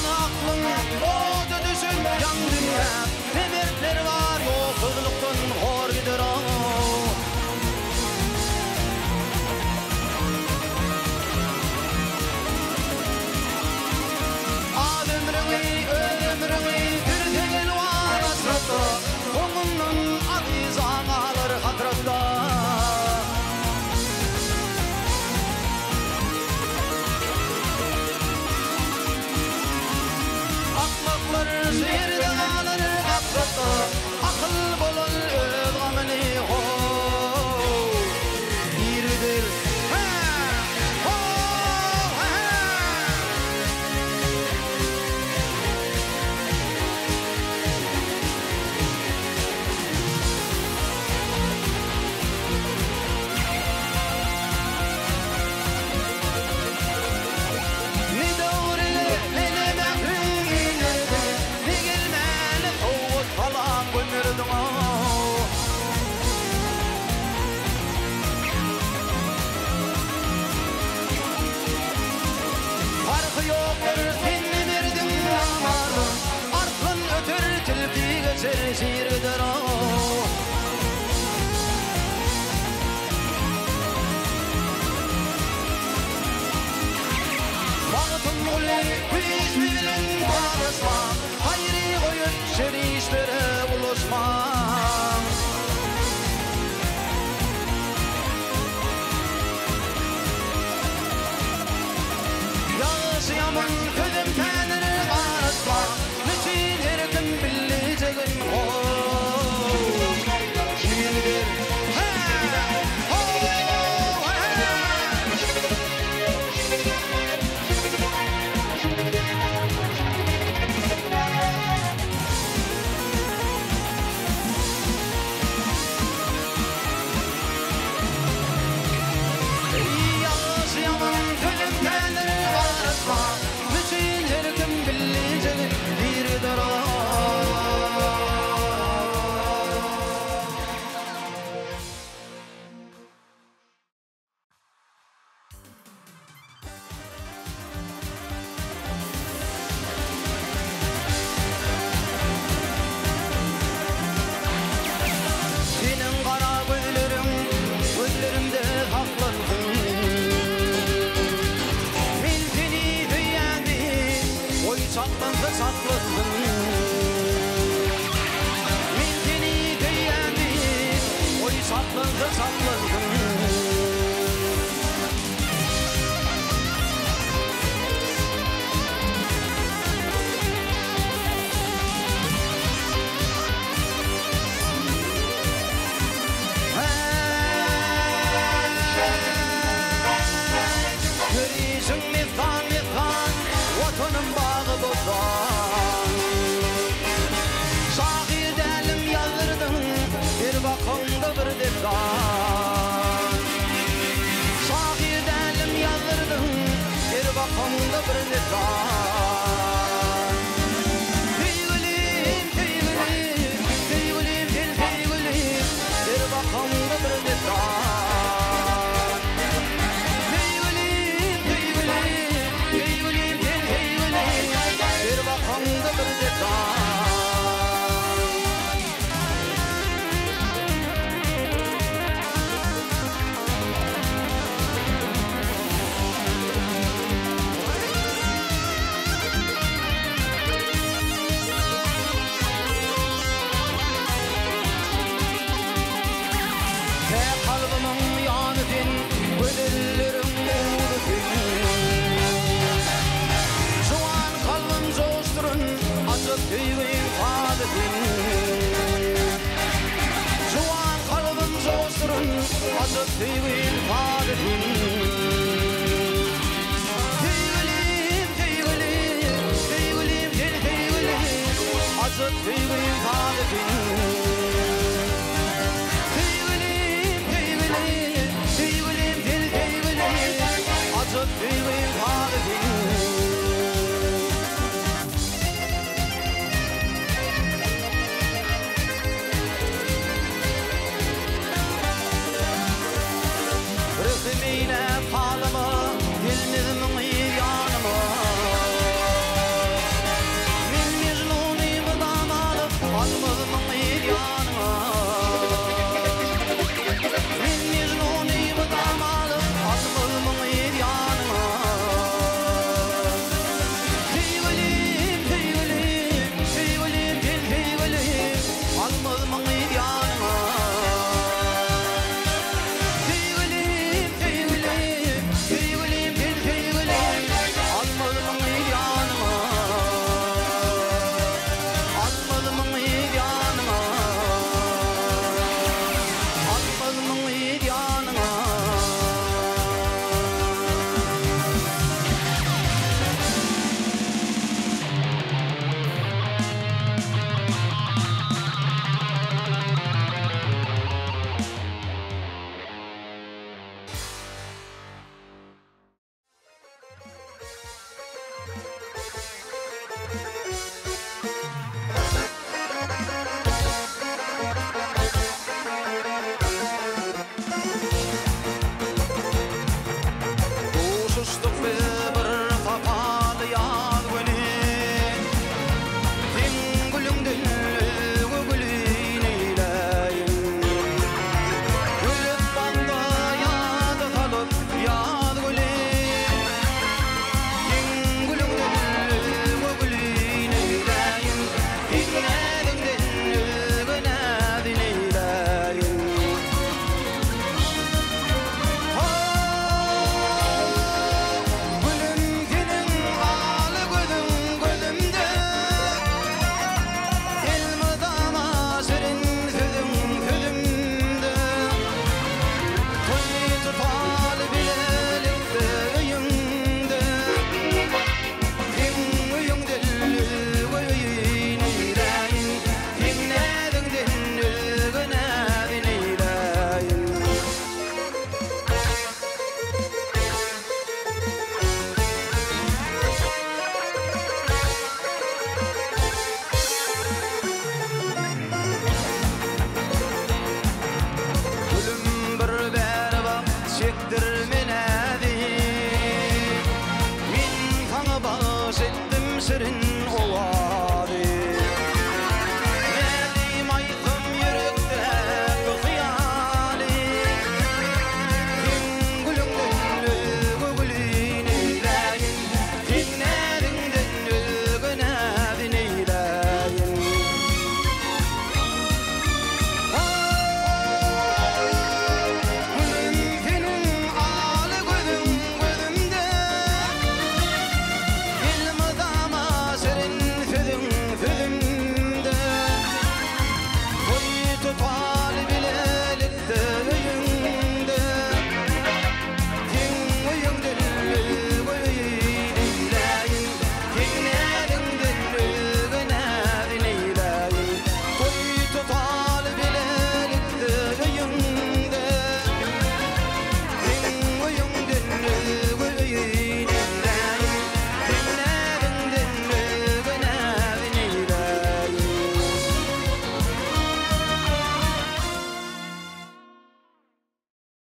Aklyň oda düşen ýan dünýä, Ne mertler bar ýoksuzlykdan hor gider-ow. Az ömrüňi, öz ömrüňi sürseň elwan hasratda, Soňundan azyza galar hasratda. Akmaklar şu ýerde galar gaflatda, Akyl bolan öz gamyny how irider. Hä! How! Hä! Ne döwre, ne de mähriň inerdi, Ne gelmäni sowgat salam gönderdiň-ow. Parhy ýokdur sen ne berdiň namardyň, Arslan öter, tilki geçer, şir gider-ow. Magtymguly güýçli bilen dalaşma, Haýry goýup şer işlere bulaşma. Ýagşy-ýaman sözem kändir garaşma, Neçün her kim billijegin how gider. Hä! How! Hä! Ýagşy-ýaman sözem kändir garaşma, Neçün her kim billijegin biridir. Seniň gara gözleriň gözlerimde saklansyn. Men seni söýýän diýip, goý çaklansa çaklansyn. Men seni söýýän diýip, goý çaklansa çaklansyn. Ýörişiň messan-messan, Watanym bagy-bossan. Şahyr dälim ýazdyrdyň, her bakaňda bir dessan. Şahyr dälim ýazdyrdyň, her bakaňda bir dessan. Söýgülim, söýgülim, söýgülim sen söýgülim, her bakaňda bir dessan. Söýgülim, söýgülim, söýgülim sen söýgülim, her bakaňda bir dessan. Tä kalbymyň ýany sen, Gözelleriň nury sen. Juwan kalbym joşduryn, Ajap söýgiň sazy sen. Juwan kalbym joşduryn, Ajap söýgiň sazy sen. Söýgülim, söýgülim, söýgülim sen söýgülim, Ajap söýgiň sazy sen. Söýgülim, söýgülim, söýgülim sen söýgülim, Ajap söýgiň sazy sen. Rehim eýläp halyma, gelmezmiň yz ýanyma? geçerin.